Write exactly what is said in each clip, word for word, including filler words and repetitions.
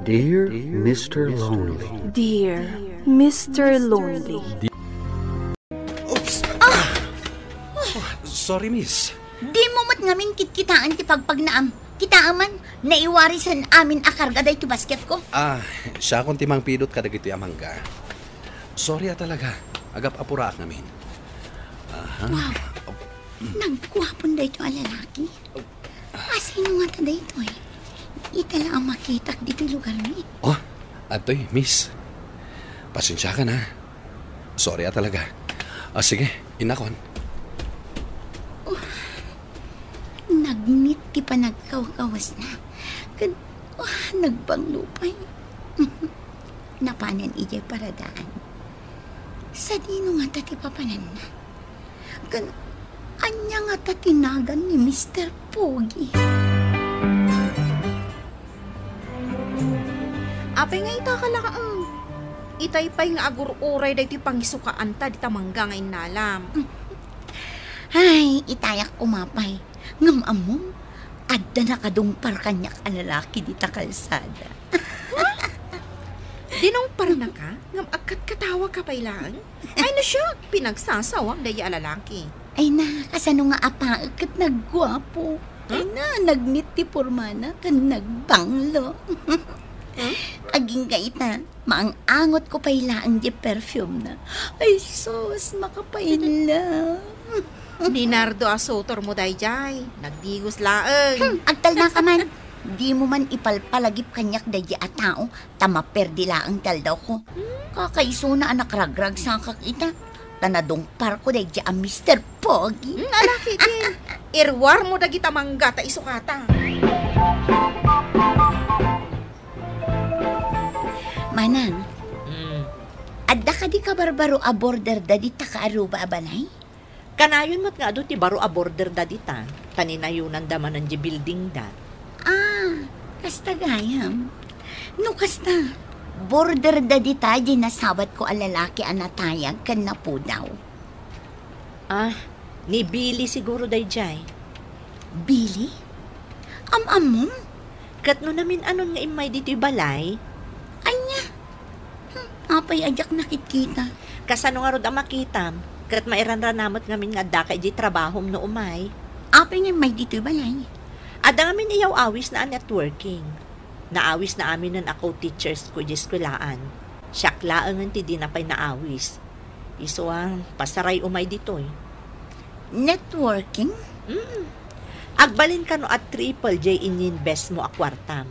Dear Mister Lonely. Dear Mister Lonely. Oops! Ah! Oh, sorry, miss. Di mo met ngamin kitkitaan ti pagpagnaam. Kitaem man, naiwarisan amin a karga daytoy basketko. Ah, siakon ti mangpidut kadagitoy a mangga. Sorry a talaga. Agap-apuraak ngamin. Aha. Wow. Nagguapon daytoy a lalaki. Asino ngata daytoy? Ita la a makitak ditoy lugarmi. Oh, adtoy, miss. Pasensiakan, ha. Sorry a talaga. Ah, sige, innakon. Oh, nagnit ti panagkawkawasna. Ken, oh, nagbanglo pay. Napanen idiay paradaan. Sadino ngata ti papananna? Ken ania ngata ti nagan ni Mister Pogi? Apay nga ita ka laeng? Itay pay nga agur-uray daytoy pangisukaanta dita mangga nga innalam. Ay, itayak koma pay. Ngem ammom, adda nakadungpar kaniak a lalaki dita kalsada. Dinungparnaka? Ngem agkatkatawagka pay laeng? Ay, no siak, pinagsasawam daydi a lalaki. Ay na, kasano nga apaek ket nagguapo. Huh? Ay na, nagnit ti pormana ken nagbanglo. Huh? Agingga ita, maang-angotko pay laeng di perfume na. Ay sus, makapainla. Ni Nardo a sutormo daydiay, nagdigos laeng. Hmm, agtalnaka man. Dimo man ipalpalagip kaniak daydi a tao, ta maperdi laeng ti aldawko. Kakaisuna a nakragragsakak ita, ta nadungparko daydi a Mister Pogi. Hmm, ala ketdin. Iruarmo dagita mangga ta isukata. Manang, Hmm. adda kadi kabarbaro a border da dita kaaruba a balay? Kanayon met nga adu ti baro a border da dita, ta ninayonanda manen di building da. Ah, kasta gayam. No kasta, border da dita di nasabatko a lalaki a natayag ken napudaw. Ah, ni Billy siguro daydiay. Billy? Am-ammom? Ket no namin-anon nga immay ditoy balay? Ania? Hmm, apay a diak nakitkita? Kasano ngarud a makitam? Ket mairanranamek ngamin nga addaka idiay trabahom no umay. Apay nga immay ditoy balay? Adda ngamin iyaw-awisna a networking. Naawisna aminen a co-teachers ko idiay eskuelaan. Siak laengen ti dina pay naawis. Isu a, pasaray umay ditoy. Networking? Mm. Agbalin kano a triple diay ininvestmo a kuartam.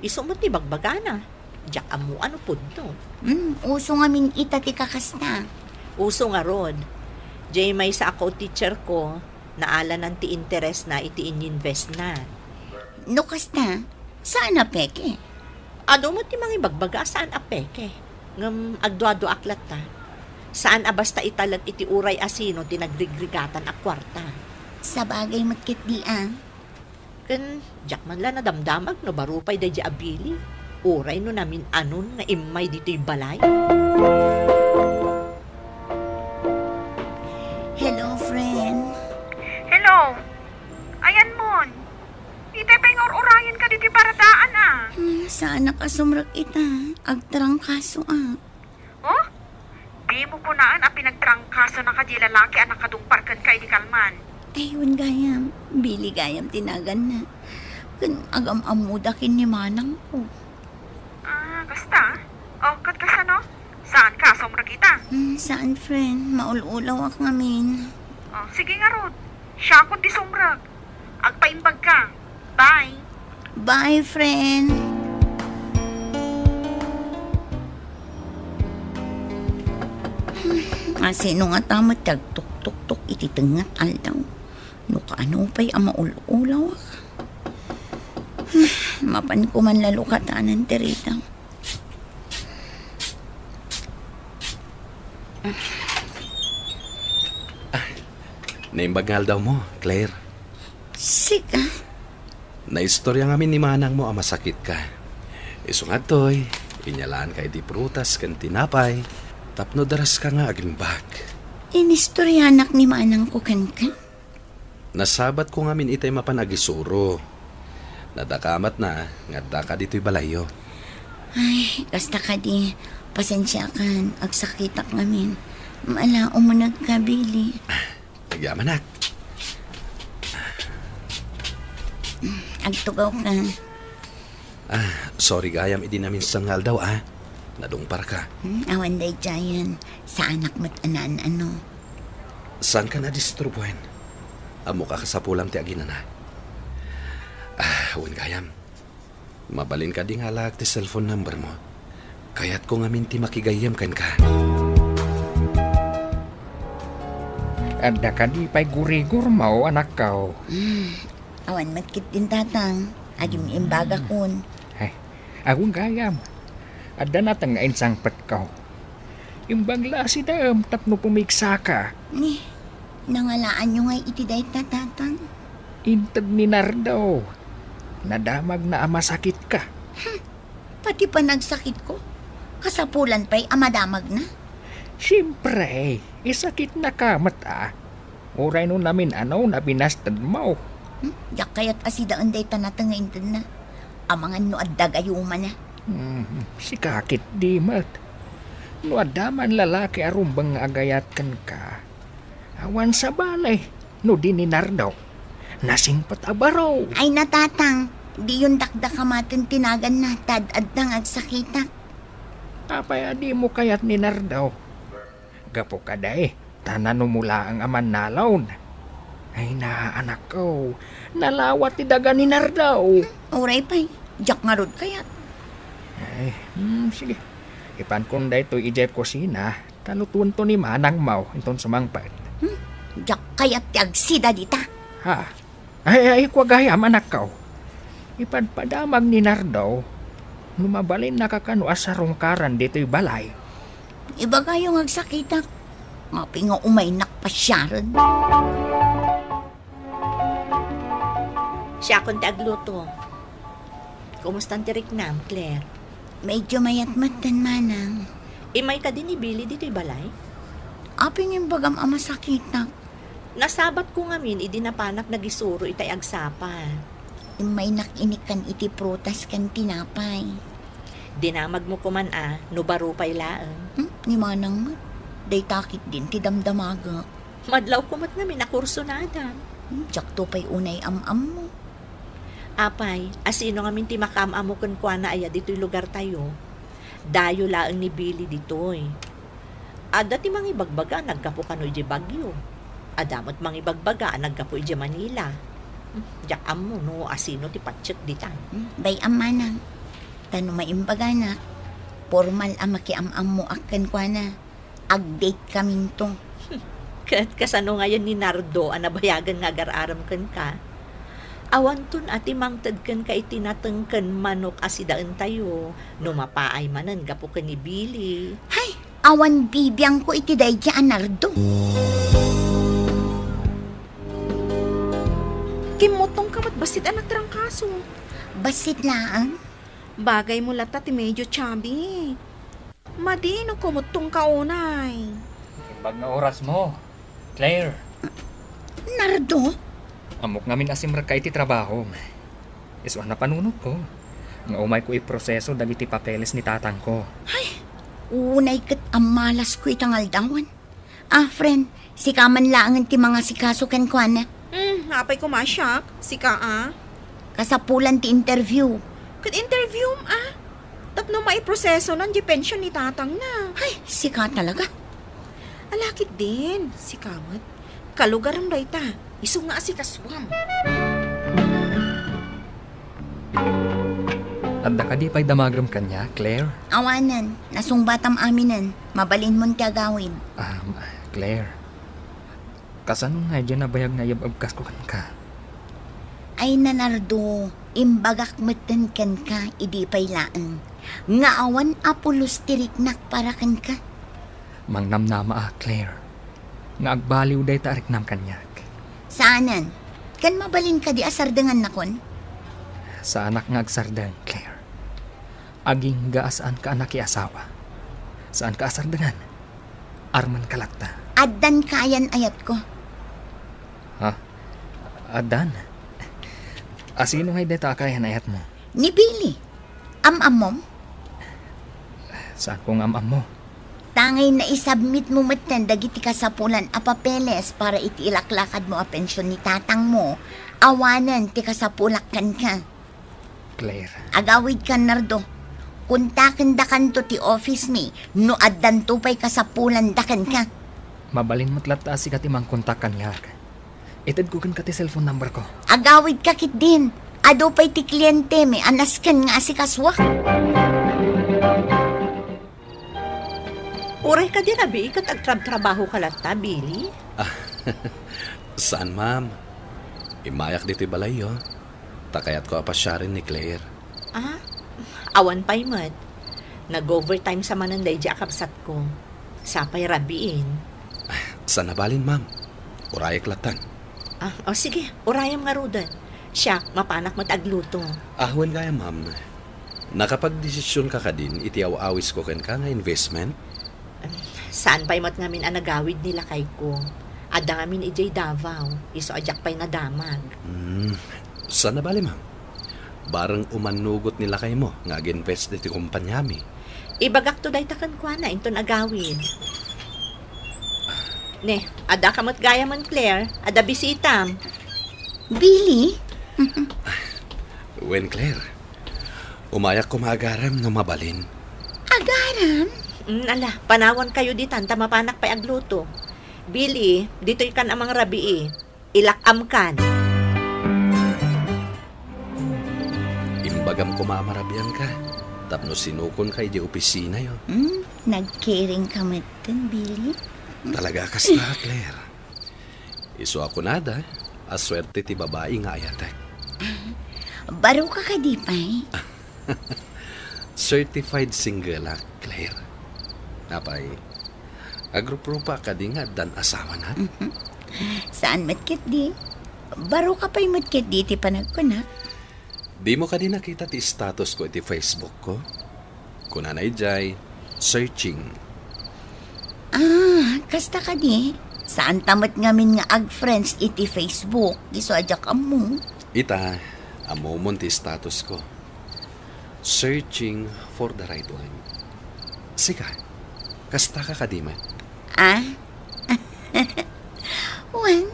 Isu met ti bagbagana. Diak ammo no pudno. Mm, uso ngamin ita ti kakasta. Uso ngarud. Diay maysa a co-teacher ko, naalanan ti interesna iti ininvestna. No kasta, saan a peke? Adu met ti mangibagbaga a saan a peke. Ngem agduaduaak latta. Saan a basta italek iti uray a sino ti nagrigrigatan a kuarta. Sabagay met ketdi a. Ken diak man la nadamdamag no baro pay daydi a Billy. Uray no namin-anon nga immay ditoy balay. Hello, friend. Hello. Ayanmon. Itay pay nga ur-urayenka ditoy paradaan a. Hmm, saanak a sumrek ita. Agtrangkasoak. Oh? Dimo kunaan a pinagtrangkasonaka di lalaki a nakadungpar kenka idi kalman. Ay, wen gayam. Billy gayam ti naganna. Ken agam-ammoda ken ni manangko. Ah, kasta? Oh, ket kasano? Saanka a sumrek ita? Hmm, saan, friend. Maul-ulawak ngamin. Oh, sige ngarud. Siakon ti sumrek. Agpaimbagka. Bye. Bye, friend. Hmm, asino ngata met ti agtuktuktok iti tengnga ti aldaw? No kaano pay a maul-ulawak? Hmm, mapanko man la lukatanan ti ridaw. Ah, naimbag nga aldawmo, Claire. Sika? Naistorya ngamin ni manangmo a masakitka. Isu nga adtoy, inyalaanka iti prutas ken tinapay tapno daraska nga agimbag. Inistoryanak ni manangko kenka? Nasabatko ngamin itay mapan agisuro. Nadakamatna nga addaka ditoy balayyo. Ay, kasta kadi, pasensiakan, agsakitak ngamin. Mala, umunegka, Billy. Agyamanak. Agtugawka. Ah, sorry gayam idi naminsan nga aldaw, ah. Nadungparka. Hmm, awan daydiayen. Saanak met a naan-ano. Saanka a disturbuen? Ammok a kasapulam ti aginana. Ah, wen gayam. Mabalin kadi nga alaek ti cellphone number mo? Kayatko ngamin ti makigayyem kenka. Adda kadi pay gurigurmo, anakko? Hmm, awan met ketdin, Tatang. Agim-imbagakon. Ay, awan gayam. Adda nateng nga insangpetko. Imbag la a sidaem tapno pumigsaka. Ni, nangalaanyo ngay iti dayta, Tatang? Inted ni Nardo. Nadamagna a masakitka. Hmm, pati panagsakitko, kasapulan pay a madamagna? Siempre, isakitnaka met a. Uray no namin-ano, nabinastedmo. Hmm, diak kayat a sidaen dayta nateng nga intedna. Amangan no adda gayumana. Hmm, sika ketdi met. No adda man lalaki a rumbeng nga agayat kenka, awan sabali no di ni Nardo. Nasingpet a baro. Ay, Tatang, diyon dakdakamaten ti naganna, ta ad-adda nga agsakitak. Apay a dimo kayat ni Nardo? Gapu kadi, ta nanumolaeng a mannalon. Ay na, anakko, nalawa ti daga ni Nardo. Uray pay, diak ngarud kayat. Ay, hmm, sige. Ipankon daytoy idiay kusina, ta lutuento ni manangmo inton sumangpet. Hmm, diak kayat ti agsida dita. Ha? Ay, ay, kua gayam, anakko. Ipadpadamag ni Nardo no mabalinnaka kano a sarungkaran ditoy balay. Ibagayo nga agsakitak. Apay nga umaynak pasiaren. Siakon ti agluto. Kumustan ti riknam, Claire? Medyo mayat met, Manang. Immay kadi ni Billy ditoy balay? Apay nga imbagam a masakitak? Nasabatko ngamin idi napanak nagisuro itay agsapa. Immaynak inikkan iti prutas ken tinapay. Dinamagmo koman a, no baro pay laeng. Hmm, ni Manang met. Dayta ketdin ti damdamagek. Madlawko met ngamin a kursunadam. Hmm, diakto pay unay am-ammo. Apay, asino ngamin ti makaam-ammo kenkuana aya ditoy lugartayo? Dayo laeng ni Billy ditoy. Adda ti mangibagbaga a naggapu kano idiay Baguio. Adda met mangibagbaga a naggapu idiay Manila. Hmm, diak ammo no asino ti patiek ditan. Hmm, bay-am, Manang. Ta no maimbaganak, pormal a makiam-ammoak kenkuana. Ag-date kaminto. Ket kasano ngayen ni Nardo a nabayagan nga agar-arem kenka? Awanton a ti mangted kenka iti nateng ken manok a sidaentayo, no mapaay manen gapu ken ni Billy. Hay, awan bibiangko iti daydi a Nardo. Kimmuttongka met bassit a nagtrangkaso. Bassit laeng? Bagaymo latta ti medyo chubby. Madi no kumuttongka unay. Imbag nga orasmo, Claire. Nardo? Ammok ngamin a simrekka iti trabahom. Isu a napanunotko nga umayko iproseso dagiti papeles ni tatangko. Ay, unay ket ammalasko ita nga aldawan. Ah, friend, sika man laengen ti mangasikaso kenkuana. Hmm, apay koma siak? Sika a? Kasapulan ti interview. Ket interview, ah? Tapno maiprosesonan di pension ni tatangna. Ay, sika talaga. Ala ketdin, sika met. Kalugarem dayta, isu nga asikasuam. Adda kadi pay damagrem kaniak, Claire? Awanen, nasungbatam aminen. Mabalinmon ti agawid. Um, Claire, kasano nga idiay nabayag nga iyab-abkasko kenka? Ay, Nardo, imbagak metten kenka idi pay laeng nga awan a pulos ti riknak para kenka. Mangnamnama a, Claire, nga agbaliw dayta a riknam kaniak. Saanen? Ken mabalin kadi a sardengannakon? Saanak nga agsardeng, Claire. Agingga a saanka a nakiasawa. Saanka a sardengan. Armenka latta. Addan kayan ayatko. Ha? Addan? Asino ngay dayta a kayan ayatmo? Ni Billy. Am-ammom? Saanko nga am-ammo. Tangay naisubmit mo metten dagiti kasapulan a papeles para iti ilaklakad mo a pension ni tatang mo. Awanen ti kasapulak kenka. Claire. Agawidka, Nardo. Kontakendakanto ti office mi no addanto pay kasapulanda kenka. Mabalin met latta a sika ti mangkontak kaniak. Itedko kenka ti cellphone number ko. Agawidka ketdin. Adu pay ti kliente mi a nasken nga asikasuak. Uray kadi rabii ket agtrabtrabahoka latta, Billy? Ah, saan, ma'am. Immayak ditoy balayyo. Ta kayatko a pasiaren ni Claire. Ah, awan pay met. Nag-overtime sa manen daydi a kabsatko. Sapay rabiin. Ah, saan a balin, ma'am. Urayek lattan. Ah, o sige, urayem ngaruden. Siak, mapanak met agluto. Ah, wen gayam, ma'am. Nakapagdesisionka kadin iti aw-awisko kenka nga investment? Saan pay met ngamin a nagawid ni lakayko. Adda ngamin idiay Davao, isu a diak pay nadamag. Hmm, saan a bale, ma'am. Bareng umanugot ni lakaymo nga ag-invest iti kompaniami. Ibagakto dayta kenkuana inton agawid. Ne, addaka met gayamen, Claire. Adda bisitam. Billy? Wen, Claire. Umayak koma agaram no mabalin. Agaram? Mm, ala, panawankayo ditan ta mapanak pay agluto. Billy, ditoykan a mangrabii. Ilak-amkan. Imbagam koma a marabianka tapno sinukonka idiay opisinayo. Hmm, nagkiringka metten, Billy. Talaga a kasta, Claire. Isu a kunada a suerte ti babai nga ayatek. Baroka kadi pay? Certified single ak, Claire. Apay, agruprupa kadi nga addan asawana? Mhm. Saan met ketdi? Baroka pay met ketdi ti panagkuna? Dimo kadi nakita ti status ko iti Facebook ko? Kunana idiay, "Searching." Ah, kasta kadi? Saanta met ngamin nga ag-friends iti Facebook, isu a diak ammo. Ita, ammomon ti status ko. "Searching for the right one." Sika, kastaka kadi met? Ah? Wen?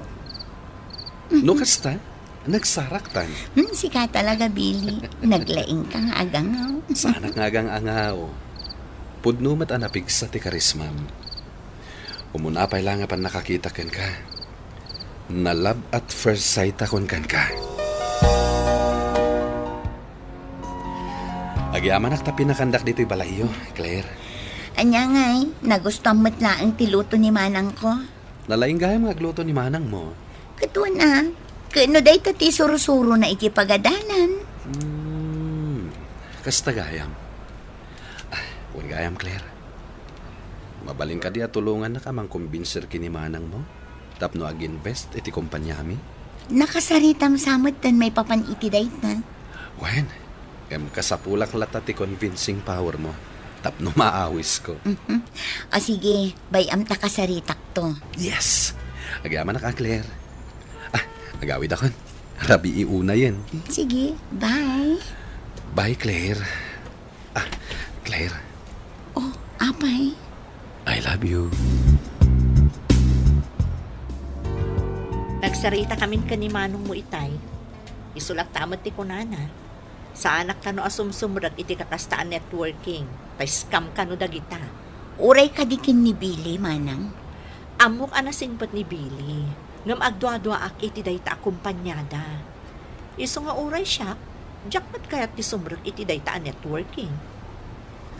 No kasta, nagsaraktan. Hmm, sika talaga, Billy. Naglaingka nga agangaw. Saanak nga agang-angaw. Pudno met a napigsa ti karismam. Umuna pay la nga pannakakita kenka. Na-love at first sight akon kenka. Agyamanak ta pinakandak ditoy balayyo, Claire. Ania ngay, nagustuam met laeng ti luto ni manangko. Nalaing gayam nga agluto ni manangmo. Ket wen a, ket no dayta ti suro-surona iti pagadalan. Hmm, kasta gayam. Ah, wen gayam, Claire. Mabalin kadi a tulongannak a mangkumbinser ken ni manangmo tapno ag-invest iti kompaniami? Nakasaritam sa metten maipapan iti dayta. Wen, ngem kasapulak latta ti convincing power mo tapno maawisko. Mhm. O sige, bay-am ta kasaritakto. Yes! Agyamanak a, Claire. Ah, agawidakon. Rabii unayen. Sige, bye. Bye, Claire. Ah, Claire. Oh, apay? I love you. Nagsaritakamin ken ni manongmo itay. Isu latta met ti kunana. Saanak kano a sumsumrek iti kakasta a networking. Ta scam kano dagita. Uray kadi ken ni Billy, manang? Ammok a nasingpet ni Billy. Ngem agduaduaak iti dayta a kompaniada. Isu nga uray siak, diak met kayat ti sumrek iti dayta a networking.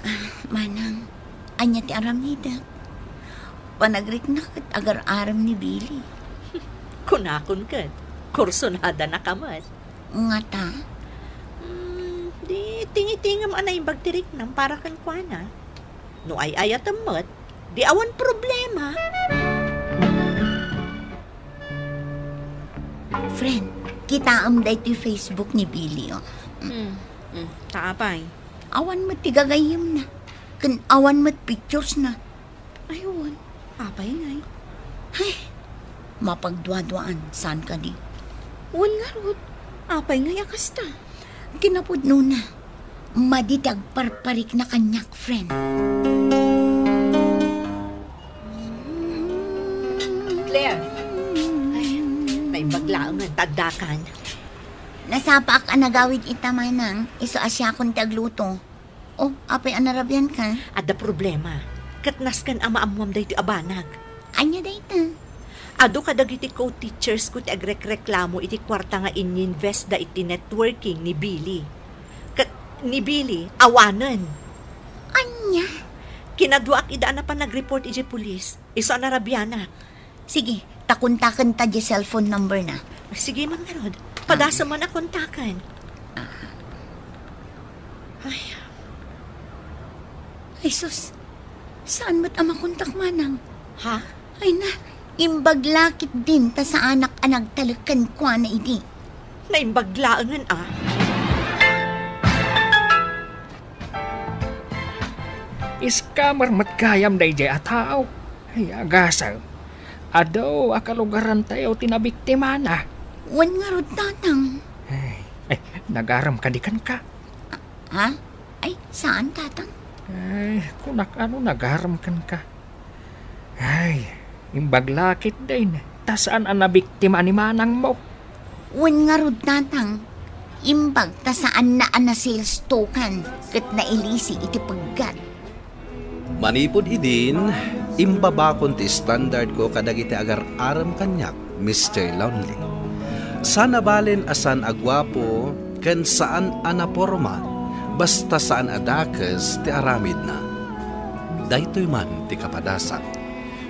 Ah, manang, ania ti aramidek? Panagriknak ket agar-arem ni Billy. Kunakon ket, kursonadanaka met. Ngata? Hmm, di tingitingem a naimbag ti riknam para kenkuana. No ay-ayatem met, di awan problema. Friend, kitaem daytoy Facebook ni Billy, oh. Hmm, hmm. Ta apay? Awan met ti gagayyemna. Ken awan met pictures na. Ay, wen. Apay ngay? Ay, mapagduaduaan, saan kadi? Wen ngarud. Apay ngay a kasta? Kinapudnona, Madi ti agparparikna kaniak, friend. Claire! Ay, naimbag laengen ta addakan. Nasapaak a nagawid ita, manang. Isu a siakon ti agluto. Oh, apay a narabianka? Adda problema. Ket nasken a maammuam daytoy a banag. Ania dayta? Adu kadagiti co-teachers ko ti agrekreklamo iti kuarta nga ininvestda iti networking ni Billy. Ket ni Billy, awanen. Ania? Kinaduaak ida a napan nagreport idiay pulis. Isu a narabianak. Sige, ta kontakenta diay cellphone number na. Sige man ngarud. Padasem man a kontaken. Ay. Ay, sus. Saan met a makontak, manang? Ha? Ay na, imbag la ketdin ta saanak a nagtalek kenkuana idi. Naimbag laengen a. Scammer met gayam daydiay a tao. Ay, agasem. Adu a kalugarantayo ti nabiktimana. Wen ngarud, tatang. Ay, ay, nagarem kadi kenka? Ha? Ay, saan, tatang? Ay, kunak ano nagarem kenka. Ay, imbag la ketdin, ta saan a nabiktima ni manangmo. Wen ngarud, tatang, imbag ta saanna a na-sales token ket nailisi iti peggat. Manipud idin, imbabakon ti standard ko kadagiti agar-arem kaniak, Mister Lonely. Saan a balen a saan a guapo ken saan a naporma, basta saan a dakes ti aramidna. Daytoy man ti kapadasak.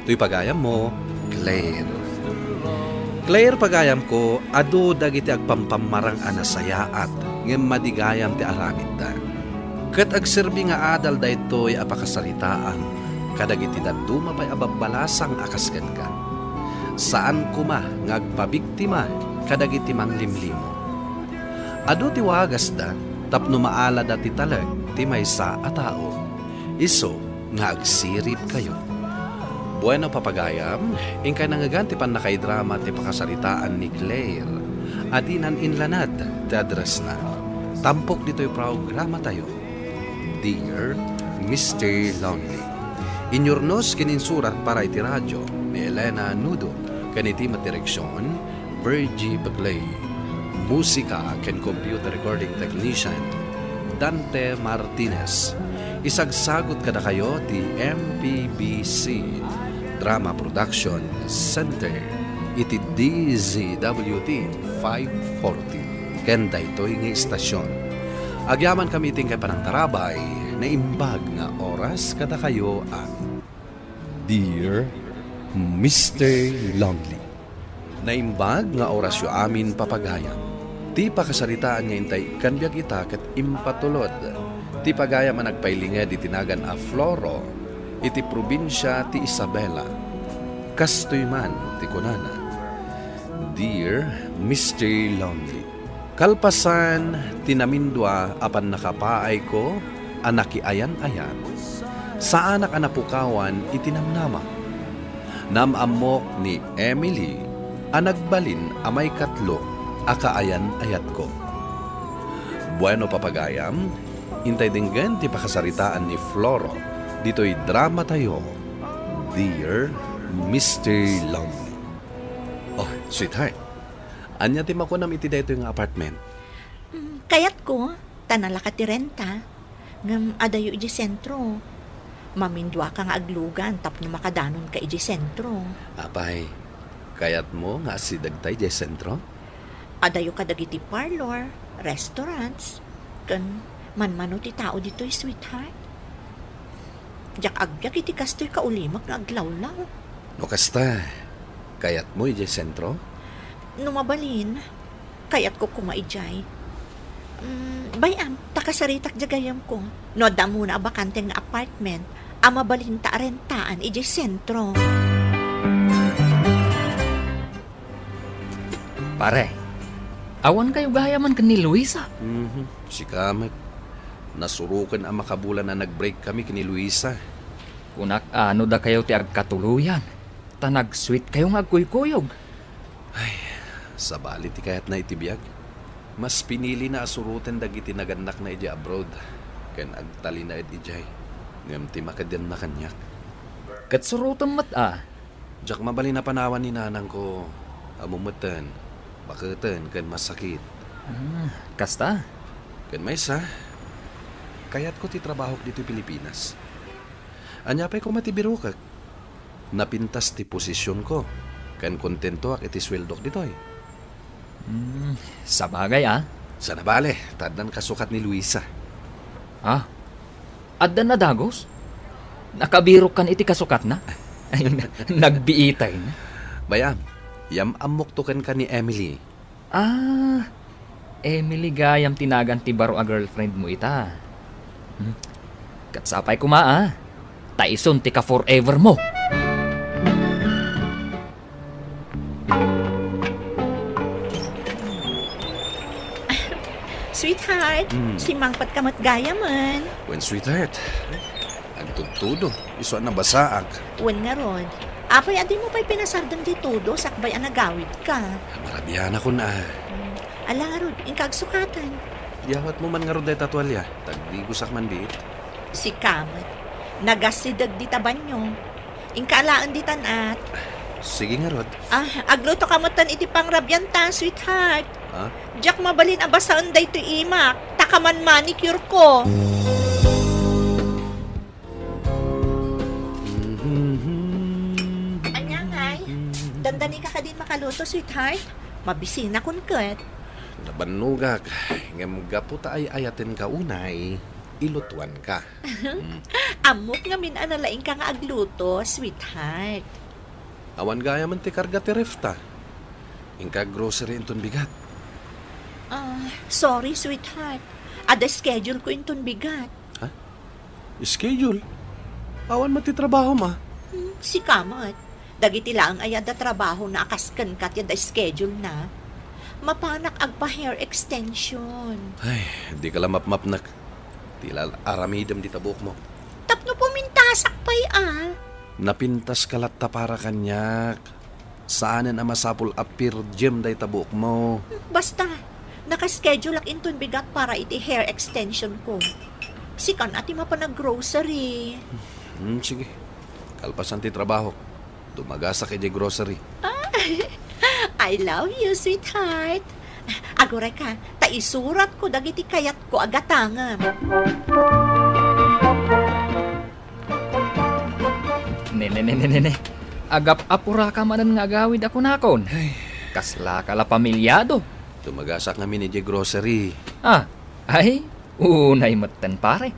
Toy pagayammo, Claire. Claire, pagayamko, adu dagiti agpampammarang a nasayaat, ngem madi gayam ti aramidda. Ket agserbi nga adal daytoy a pakasaritaan kadagiti dadduma pay a babbalasang a kas kenka. Saan koma nga agpabiktima kadagiti manglimlimo. Adu ti wagasda tapno maalada ti talek ti maysa a tao. Isu nga agsiribkayo. Bueno, papagayam, inkay nangngegan ti pannakaidrama ti pakasaritaan ni Claire a dinan inlanad ti addressna. Tampok ditoy programatayo, Dear Mister Lonely. Inyurnos ken insurat para iti radio ni Elena Nudo ken iti met direksion, Virgie Paclay. Musika ken computer recording technician, Dante Martinez. Isagsagut kadakayo ti M P B C Drama Production Center iti D Z W T five forty ken daytoy nga istasyon. Agyamankami iti inkay panangtarabay, naimbag nga oras kadakayo a Dear Mister Lonely. Naimbag nga orasyo amin, papagayam. Ti pakasaritaan nga intay ikkan biag ita ket impatulod ti pagayam a nagpailinged iti nagan a Floro iti probinsia ti Isabela. Kastoy man ti kunana, Dear Mister Lonely. Kalpasan ti namindua a pannakapaayko a nakiayan-ayat, saanak a napukawan iti namnama. Naam-ammok ni Emily a nagbalin a maikatlo a kaayan-ayatko. Bueno, papagayam, intay denggen ti pakasaritaan ni Floro ditoy dramatayo, Dear Mister Lonely. Oh, sweetheart, ania ti makunam iti daytoy nga apartment? Mm, kayatko, ta nalaka ti renta. Ngem adayo idiay sentro. Maminduaka nga aglugan tapno makadanonka idiay sentro. Apay, kayatmo nga asidegta idiay sentro? Adayo kadagiti parlor, restaurants, ken manmano ti tao ditoy, sweetheart. Diak agbiag iti kastoy kaulimek nga aglawlaw. No kasta, kayatmo idiay sentro? No mabalin, kayatko koma idiay. Mm, bay-am, ta kasaritak diay gayyemko. No adda ammona a bakante nga apartment a mabalinta a rentaan idiay sentro. Pare, awan kayo gayaman ken ni Luisa? Mhm, sika met. Nasuroken a makabulan a nag-break kami ken ni Luisa. Kunak, ano dakayo ti agkatuloyan, ta nag-sweet kayo nga agkuykuyog. Ay, sabali ti kayatna iti biag. Mas pinilina a suroten dagiti nagannakna idiay abroad ken agtalinaed idiay, ngem ti makedianna kaniak. Ket surotem met a. Diak mabalin a panawan ni nanangko, ammo metten, baketen ken masakit. Ah, kasta? Ken maysa, kayatko ti trabahok ditoy Pilipinas. Ania pay koma ti birokek? Napintas ti posisionko, ken kontentoak iti sueldok ditoy. Hmm, sabagay, ah. Saan a bale, ta addan kasukat ni Luisa. Ah, addan a dagus? Nakabirokkan iti kasukatna? Ay, na-, nagbiitay na. Bay-am, yam-ammokto kenka ni Emily. Ah, Emily gayam ti nagan ti baro a girlfriend mo ita. Hmm. Ket sapay koma, ah. Ta isun ti ka-forever mo. Sweetheart, Hmm. simmangpetka met gayamen. Wen, sweetheart. Agtudtudo, isu a nabasaak. Wen ngarud, apay a dimo pay pinasardeng ti tudo sakbay a nagawidka? Marabianakon a. Hmm. Ala ngarud, inka agsukatan. Iyawatmo man ngarud dayta tualia, ta agdigosak man biit. Sika met. Nagasideg dita banio. Inka alaen ditan at. Sige ngarud. Ah, aglutoka metten iti pangrabianta, sweetheart. Ha? Diak mabalin a basaen daytoy imak, ta kaman manicure ko. Ania ngay? Dandanika kadin makaluto, sweetheart? Mabisinakon ket. Nabannogak, ngem gapu ta ay-ayatenka unay, ilutuanka. Mm. Ammok ngamin a nalaingka nga agluto, sweetheart. Awan gayamen ti karga ti refta. Inka grocery inton bigat. Ah, sorry, sweetheart. Adda schedule ko inton bigat. Ha? Schedule? Awan met ti trabahom a. Hmm, sika met. Dagiti laeng ay adda trabahona a kas kenka ti adda schedule na. Mapanak agpa-hair extension. Ay, dika la mapmapnek. Ti la aramidem dita buokmo. Tapno pumintasak pay a. Napintaska latta para kaniak. Saanen a masapul a pirdiem dayta buokmo. Basta, naka-schedule-ak inton bigat para iti hair extension ko. Sikan a ti mapan ag-grocery. Hmm, sige. Kalpasan ti trabahok, dumagasak idiay grocery. Ah, I love you, sweetheart. Agurayka, ta isuratko dagiti kayatko a gatangem. Ne, ne, ne, ne, ne, ne. Agap-apuraka manen nga agawid a kunakon. Ay. Kaslaka la pamilyado. Dumagasak ngamin idiay grocery. Ah, ay, unay metten, pare.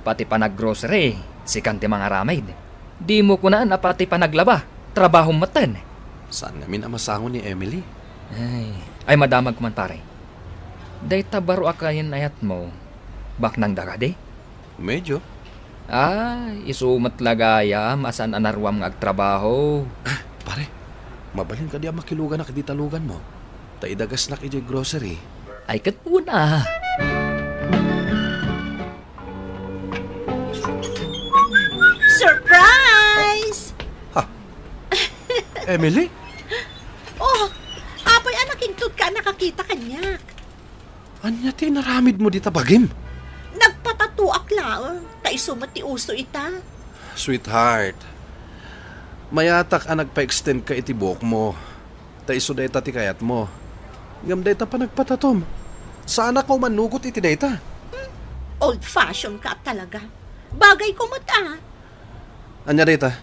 Pati panag-grocery, sikan ti mangaramid. Dimo kunaan a pati panaglaba, trabahom metten. Saan ngamin a masango ni Emily? Ay, ay, madamagko man, pare. Dayta baro a kayan-ayatmo, baknangda kadi? Medyo. Ah, isu met la gayam a saan a naruam nga agtrabaho. Ah, pare, mabalin kadi a makiluganak dita luganmo? Ta idagasnak idiay grocery. Ay, ket una. Surprise! Ha? Emily? Oh, apay a nakintudka a nakakita kaniak? Ania ti inaramidmo dita bagim? Nagpatatoak laeng, ta isu met ti uso ita. Sweetheart, mayatak a nagpa-extendka iti buokmo, ta isu dayta ti kayatmo. Ngem dayta panagpatatom, saanak nga umanugot iti dayta. Hmm, old-fashioned ka talaga. Bagayko met a. Ania dayta?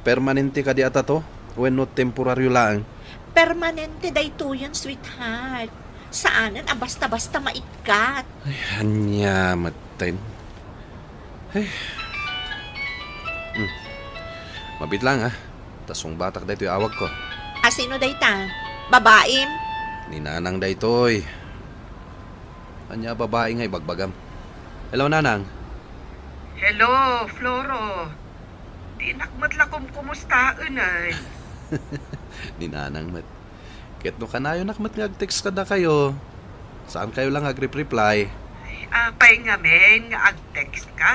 Permanente kadi a tato? Wenno temporario laeng? Permanente daytoyen, sweetheart. Saanen a basta-basta maikkat. Ay, ania metten. Ay. Hmm. Mabiit laeng, ah. Ta sungbatak daytoy awagko. A sino dayta? Babaim? Ni Nanang daytoy. Ania a babai nga ibagbagam? Hello, Nanang. Hello, Floro. Dinak met la kumkumustaen, ay. Ni Nanang met. Ket no kanayonak met nga ag-text kadakayo, saankayo la nga agrep-reply. Ay, apay ngamin nga ag-text ka?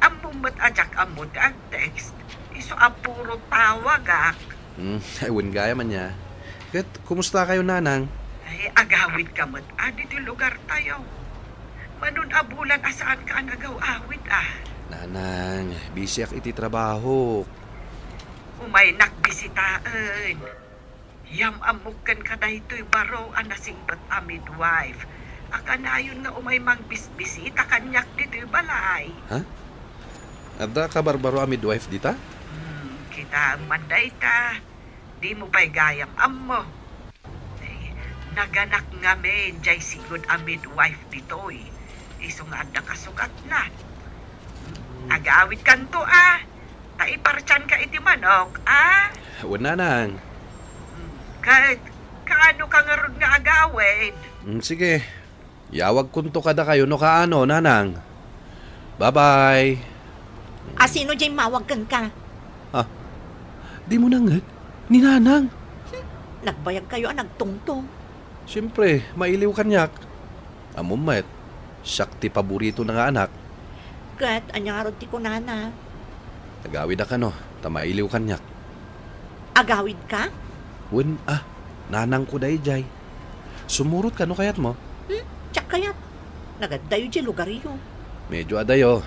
Ammom met a diak ammo ti ag-text. Isu a puro tawagak. Hmm, ay, wen gayam ania. Ket, kumusta kayo, Nanang? Ay, agawid ka met a ditoy lugar tayo. Manon a bulan a saan ka a nagaw-awid a. Nanang, busy ak iti trabaho. Umay nak bisitaen. Yam-ammok ken kadaytoy baro a nasingpet a midwife. A kanayon nga umay mangbisbisita kaniak ditoy balay. Ha? Adda ka barbaro a midwife dita? Hmm, kitaem man dayta. Dimo pay gayam ammo. Ay, naganak ngamin jay sigud a midwife ditoy. Isu nga adda kasugatna. Agawid kanto a. Ta ipartian ka iti manok, a? Wen, nanang. Ket, kaano ka ngarud nga agawid? Mm, sige. Yawagkonto kadakayo no kaano, nanang. Bye-bye. A, sino jay mawag kenka? Ah, dimo nanget? Ni nanang. Hmm, nagbayag kayo a nagtungtong. Siyempre, mailiw kaniak. Ammom met, siak ti paboritona nga anak. Ket ania ngarud ti kunana? Agawid a kano, ta mailiw kaniak. Agawid ka? Wen a, nanangko daydiay. Sumurot ka no kayatmo. Hmm, diak kayat. Nagaddayo diay lugaryo. Medyo adayo.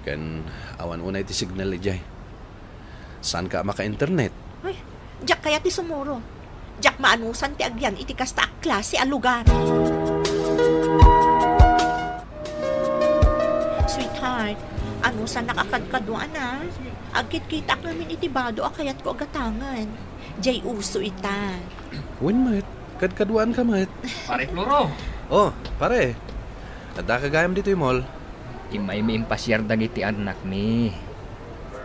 Ken awan unay ti signal idiay. Saan ka a maka-internet? Ay, diak kayat ti sumuro. Diak maanusan ti agyan iti kasta a klase a lugar. Sweetheart, anusannak a kadkaduan a. Agkitkitaak ngamin iti bado a kayatko a gatangen. Diay uso ita. Wen met, kadkaduan ka met. Pare Floro! Oh, pare. Adda ka gayam ditoy mall? Immaymi impasiar dagiti annakmi.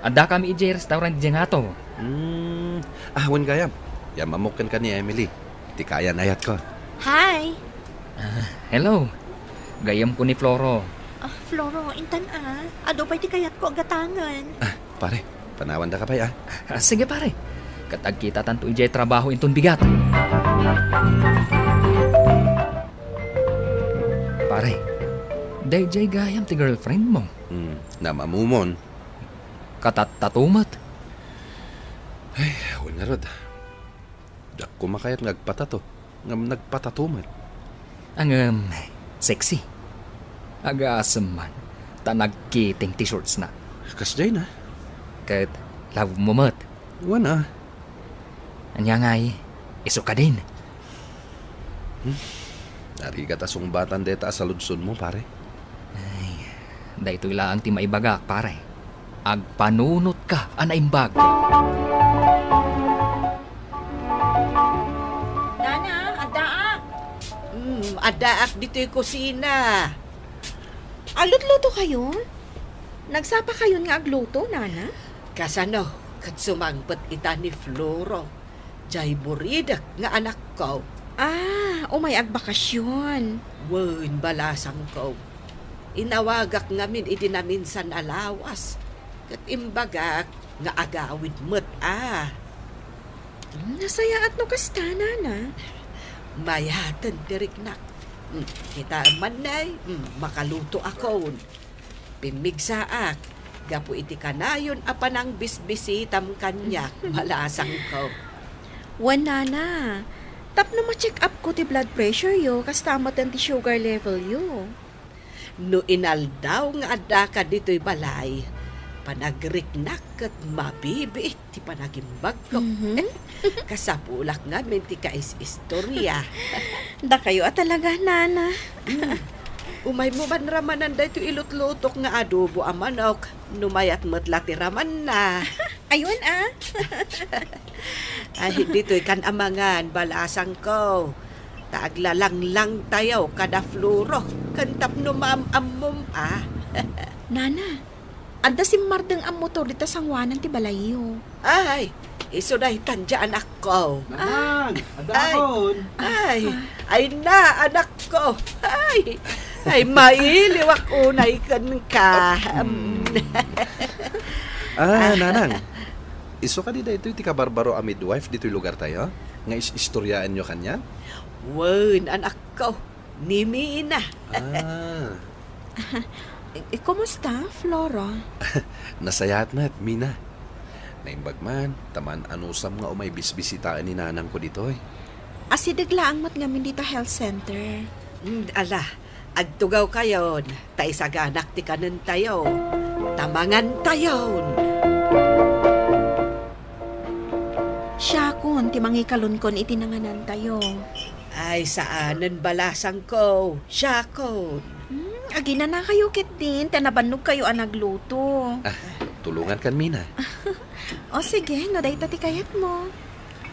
Adda kami idiay restaurant idiay ngato. Hmm. Ah, wen gayam. Yam-ammok kenka ni Emily. Ti kaayan-ayatko. Hi! Ah, hello. Gayyemko ni Floro. Ah, Floro, intan a. Adu pay ti kayatko a gatangen. Ah, pare, panawandaka pay a. Ah, sige, pare. Ket agkitatanto idiay trabaho inton bigat. Pare, daydiay gayam ti girlfriend mo. Hmm, naam-ammomon. Katattato met. Ay, wen ngarud. Diak koma kayat nga agpatato. Ngem nagpatato met. Ngem, sexy. Agasem man, ta nagkiting ti shortsna. Kasdiay na. Ket love mo met. Wen a. Ania ngay, isu kadin? Hmm. Narigat a sungbatan dayta a saludsodmo, pare. Ay, daytoy laeng ti maibagak, pare. Agpanunotka a naimbag. Nana, addaak. Hmm, addaak ditoy kusina. Aglutluto kayo? Nagsapa kayon nga agluto, Nana? Kasano, ket sumangpet ita ni Floro. Jay buridek nga anakko. Ah, umay agbakasyon. Wen, balasangko. Inawagak ngamin iti naminsan a lawas. Ket imbagak nga agawid met a. Hmm, nasayaat no kasta, Nana. Mayaten ti riknak. Hmm, kitaem man, nay. Hmm, makaluto akon. Pimmigsaak gapu iti kanayon a panangbisbisitam kaniak, balasangko. Wen, Nana, tapno ma-check up ko ti blood pressure yo, kasta met ti sugar level yo. No inaldaw nga addaka ditoy balay, panagriknak ket mabibiit ti panagimbagko. Mhm. Kasapulak ngamin ti kais-istorya. Dakayo a talaga, Nana. Hmm. Umaymo man ramanan daytoy ilutlutok nga adobo a manok, no mayat met la ti ramanna. Ayun, ah. Ay, ditoy kan amangan, balasangko. Ta aglalanglang tayo kada Floro, ken tapno maam-ammom, ah. Nana, adda simmardeng a motor dita sangoanan ti balayyo. Ay, isu daytan dia anakko. Nanang, adda Ay. Akon. Ay, ay na, anakko. Ay, ay, mailiwak unay kenka. Hmm. Ah, Nanang, isu kadi daytoy ti kabarbaro a midwife ditoy lugar tayo? Nga is-istoryaenyo kaniak? Wen, anakko. Ni Mina. Ah. Eh, kumusta, Flora? Nasayaat met, Mina. Naimbag man, ta maan-anusam nga umay bisbisitaen ni nanangko ditoy. Asideg laeng met ngamin dita health center. Mm, ala, agtugawkayon, ta isaganak ti kanentayo, ta mangantayon. Siakon ti mangikalunkon iti nanganantayo. Ay, saanen balasangko, siakon. Hmm, aginanakayo ketdin, ta nabannogkayo a nagluto. Ah, tulongankan, Mina. O sige, no dayta ti kayatmo.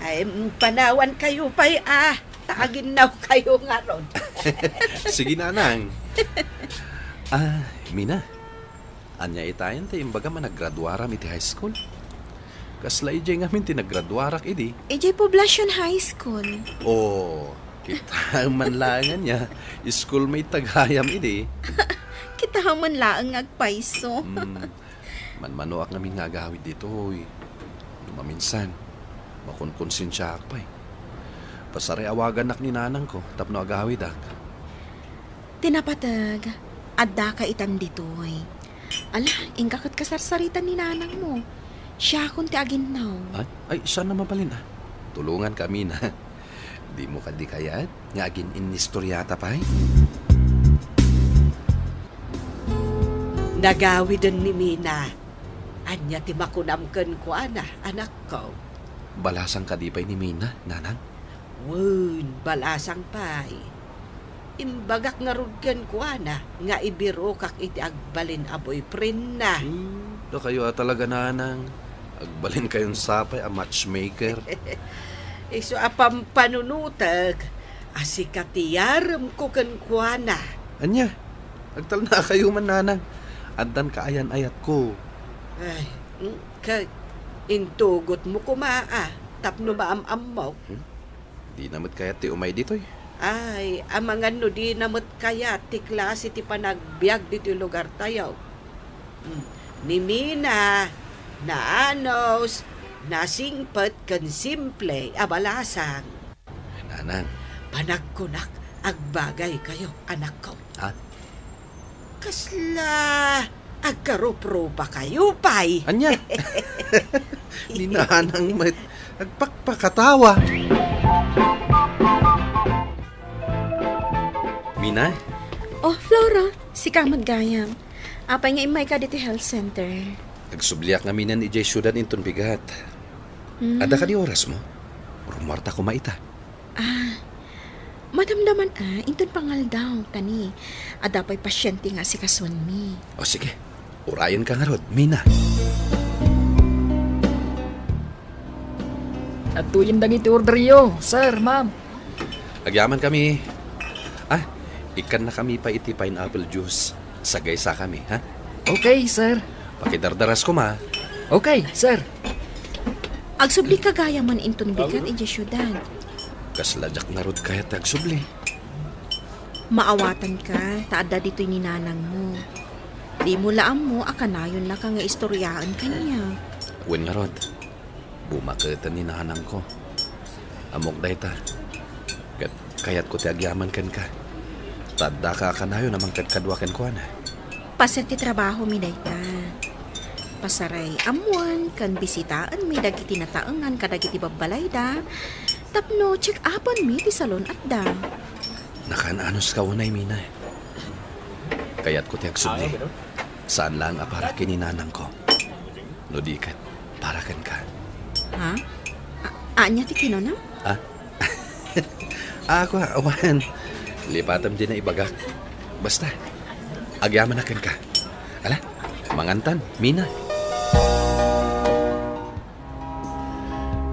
Ay, mm, panawankayo pay, ah. Ta aginnawkayo ngarud. Sige, Nanang. Ah, Mina, ania itayen ti imbagam a naggraduaram iti high school? Kasla idiay ngamin ti naggraduarak idi. Idiay Poblacion High School. Oh, kita man laeng ania, schoolmate ta gayam idi. Kita man laeng nga agpayso. Hmm. Manmanoak ngamin nga agawid ditoy. No maminsan, makonkonsensiaak pay. Pasaray, awagannak ni nanangko tapno agawidak. Ti napateg, addaka itan ditoy. Ala, inka ket kasarsaritan ni nanangmo. Siakon ti aginnaw. Ay, ay, saan a mabalin, ah. Tulonganka, Mina. Dimo kadi kayat nga agin-inistoriata pay? Nagawiden ni Mina. Ania ti makunam kenkuana, anakko? Balasang kadi pay ni Mina, Nanang? Wen, balasang pay. Imbagak ngarud kenkuana nga ibirokak iti agbalin a boyfriendna. Hmm, dakayo a talaga, Nanang. Agbalinkayon sapay a matchmaker. Isu a pampanunotek a sika ti yaremko kenkuana. Ania? Agtalnakayo man, Nanang. Addan kaayan-ayatko. Ay, mm, ka-, intugotmo koma, a, tapno maam-ammok. Hmm? Dina met kayat ti umay ditoy. Ay, amangan no dina met kayat ti klase ti panagbiag ditoy lugartayo. Hmm. Ni Mina, naanos, nasingpet ken simple a balasang. Nanang. Panagkunak, agbagaykayo, anakko. Ha? Kasla agkaruprupakayo pay. Ania? Ni Nanang met agpakpakatawa. Mina? Oh, Flora, sika met gayam. Apay nga immayka ditoy health center? Agsubliak ngaminen idiay siudad inton bigat. Hmm. Adda kadi orasmo? Rummuarta koma ita. Ah, madamdaman a, inton pangaldaw, ta ni, adda pay pasiente nga asikasuenmi. O sige, urayenka ngarud, Mina. Adtoyen dagiti orderyo, sir, ma'am. Agyamankami. Ah, ikkannakami pay iti pineapple juice. Sagaysakami, ha? Okay, sir. Pakidardaras koma. Okay, sir. Agsublika gayam man inton bigat idiay siudad. Kasla diak ngarud kayat ti agsubli. Maawatanka, ta adda ditoy ni nanangmo. Dimo la ammo a kanayonnaka nga istoryaen kaniak. Wen ngarud. Bumaketen ni nanangko. Ammok dayta. Ket kayatko ti agyaman kenka. Ta addaka a kanayon a mangkadkadua kenkuana. Paset ti trabahomi dayta. Pasaray ammoen ken bisitaenmi dagiti nataengan kadagiti babbalayda tapno check-upenmi ti salon-atda. Nakaan-anoska unay, Mina. Kayatko ti agsubli. Saan laeng a para ken ni nanangko. No di ket, para kenka. Ha? A-, ania ti kinunam? Ah? Ah, kua, awan. Lipatem diay naibagak. Basta, agyamanak kenka. Ala, mangantan, Mina.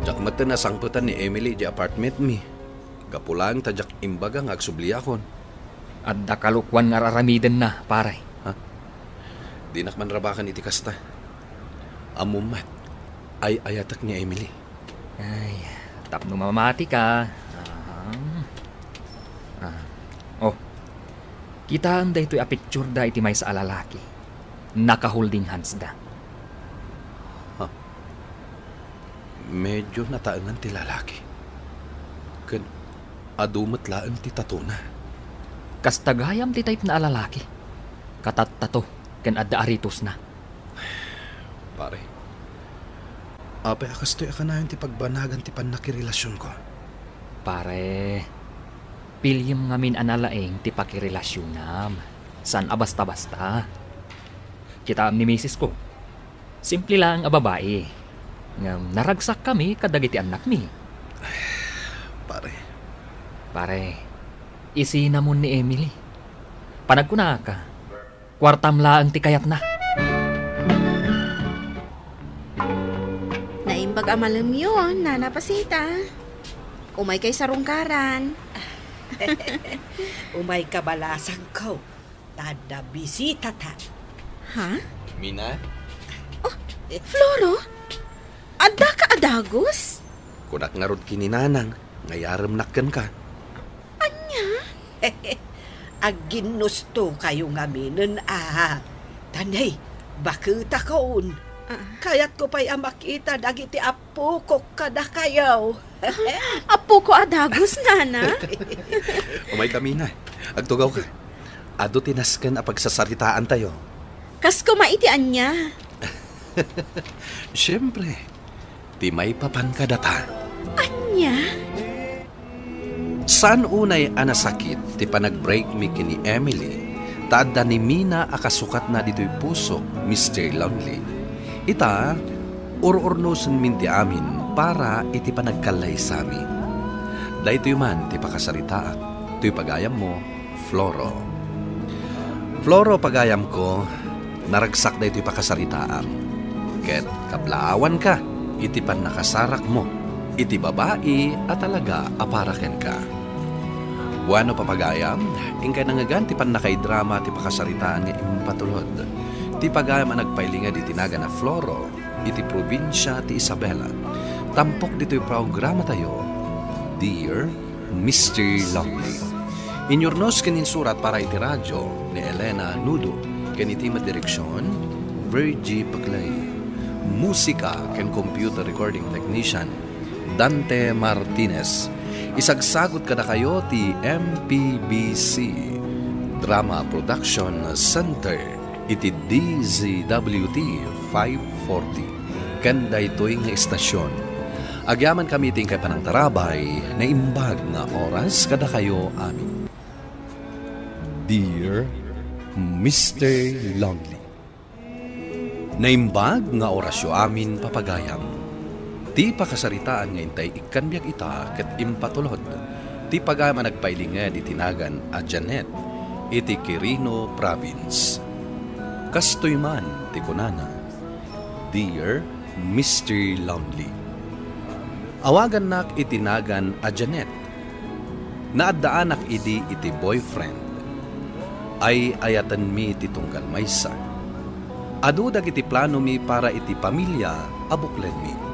Diak metten a sangpetan ni Emily di apartmentmi. Gapu laeng ta diak imbaga nga agsubliakon. Adda kalokuan nga ar-aramidenna, pare. Ha? Dinak man rabaken iti kasta. Ammom met, ay-ayatek ni Emily. Ay, tapno mamati ka. Ah. Ah. Oh. Kitaem daytoy a picture da iti maysa a lalaki. Naka-holding hands da. Ha? Medyo nataengan ti lalaki. Ken adu met laeng ti tatona. Kasta gayam ti type na a lalaki. Katattato ken adda aritosna. Pare, apay a kastoy a kanayon ti pagbanagan ti pannakirelasionko? Pare, piliem ngamin a nalaing ti pakirelasionam. Saan a basta-basta. Kitaem ni misis ko. Simple laeng a babai. Ngem naragsakkami kadagiti annakmi. Pare. Pare, isinamon ni Emily. Panagkunaka, kuartam laeng ti kayatna. Naimbag a malemyo, Nana Pasita. Umaykay sarungkaran. Umayka balasangko. Ta adda bisitata. Ha? Mina? Oh, Floro? Addaka a dagus? Kunak ngarud ken ni Nanang nga iyaremnak kenka. Ania? Agginnustokayo ngaminen a. Tanay, baketakon. Ah. Kayatko pay a makita dagiti appokok kadakayo. Appoko a dagus, Nana? Umaykami na. Agtugawka. Adu ti nasken a pagsasaritaantayo. Kas koma iti ania? Siempre, ti maipapan kadata. Ania? Saan unay a nasakit ti panag-break mi ken ni Emily, ta adda ni Mina a kasukatna ditoy pusok, Mister Lonely. Ita, ur-urnosenmin ti amin para iti panagkallaysami. Daytoy man ti pakasaritaak, toy pagayammo, Floro. Floro, pagayamko, naragsak daytoy pakasaritaam. Ket kablaawanka iti pannakasarakmo iti babai a talaga a para kenka. Bueno, papagayam, inkay nangngegan ti pannakaidrama ti pakasaritaan nga impatulod ti pagayam a nagpailinged iti nagan a Floro iti probinsia ti Isabela. Tampok ditoy programatayo, Dear Mister Lonely. Inurnos ken insurat para iti radio ni Elena Nudo, ken iti madireksion, Virgie Paclay. Musika ken computer recording technician, Dante Martinez. Isagsagut kadakayo ti M P B C Drama Production Center iti D Z W T five forty. Ken daytoy nga istasion, agyamankami iti inkay panangtarabay, naimbag nga oras kadakayo amin. Dear Mister Lonely. Naimbag nga orasyo amin, papagayam. Ti pakasaritaan nga intay ikkan biag ita ket impatulod ti pagayam a nagpailinged iti nagan a Janet iti Quirino Province. Kastoy man ti kunana, Dear Mister Lonely. Awagannak iti nagan a Janet. Naaddaanak idi iti boyfriend. Ay-ayatenmi ti tunggal maysa. Adu dagiti planomi para iti pamilia a buklenmi.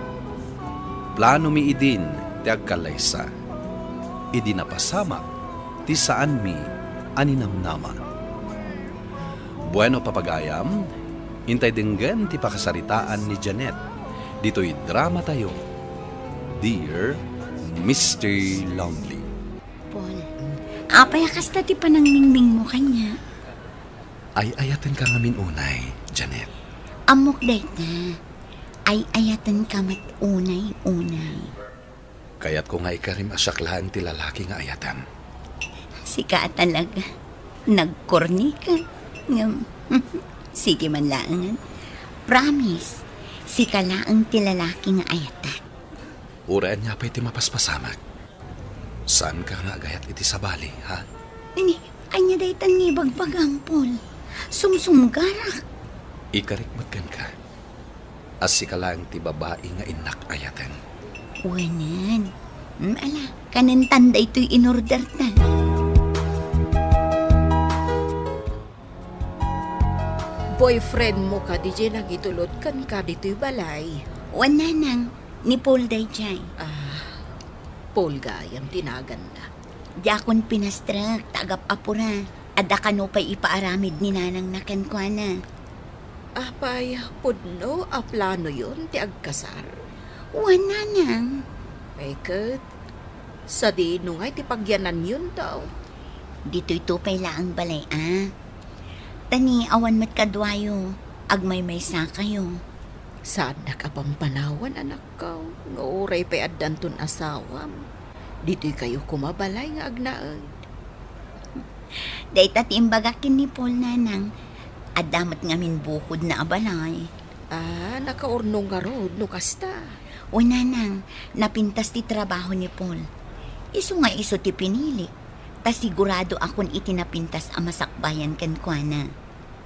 Planomi idin ti agkallaysa. Idi napasamak ti saanmi a ninamnama. Bueno, papagayam, intay denggen ti pakasaritaan ni Janet ditoy dramatayo, Dear Mister Lonely. Paul, apay a kasta ti panangmingmingmo kaniak? Ay-ayatenka ngamin unay, Janet. Ammok dayta. Ay-ayatenka met unay-unay. Kayatko nga ikarim a siak laeng ti lalaki nga ayatem. Sika a talaga. Nagkorni ka. Ngem, sige man laengen. Promise, sika laeng ti lalaki nga ayatek. Uray ania pay ti mapaspasamak. Saanka nga agayat iti sabali, ha? Ni, ania daytan nga ibagbagam, Paul? Sumsumgarak. Ikarik met kenka. A sika laeng ti babai nga innak ayaten. Wen. Hmm, ala, kanentan daytoy inorderta. Boyfriendmo kadi diay nangitulod kenka ditoy balay? Wen, nanang, ni Paul daydiay. Ah, Paul gayam ti naganna. Diakon pinastrek, ta agap-apura. Adda kano pay ipaaramid ni nanangna kenkuana. Apay, pudno a planoyon ti agkasar? Wen, nanang. Ay ket, sadino ngay ti pagyananyonto? Ditoyto pay laeng balay a. Ta ni awan met kaduayo, agmaymaysakayo. Saannak a pampanawan, anakko, nga uray pay addanton asawam. Ditoy kayo koma balay nga agnaed. Dayta ti imbagak ken ni Paul, nanang. Adda met ngamin bukodna a balay. Ah, nakaurnong ngarud no kasta. O, nanang, napintas ti trabaho ni Paul. Isu nga isu ti pinili. Ta sigurado akon iti napintas a masakbayan kenkuana.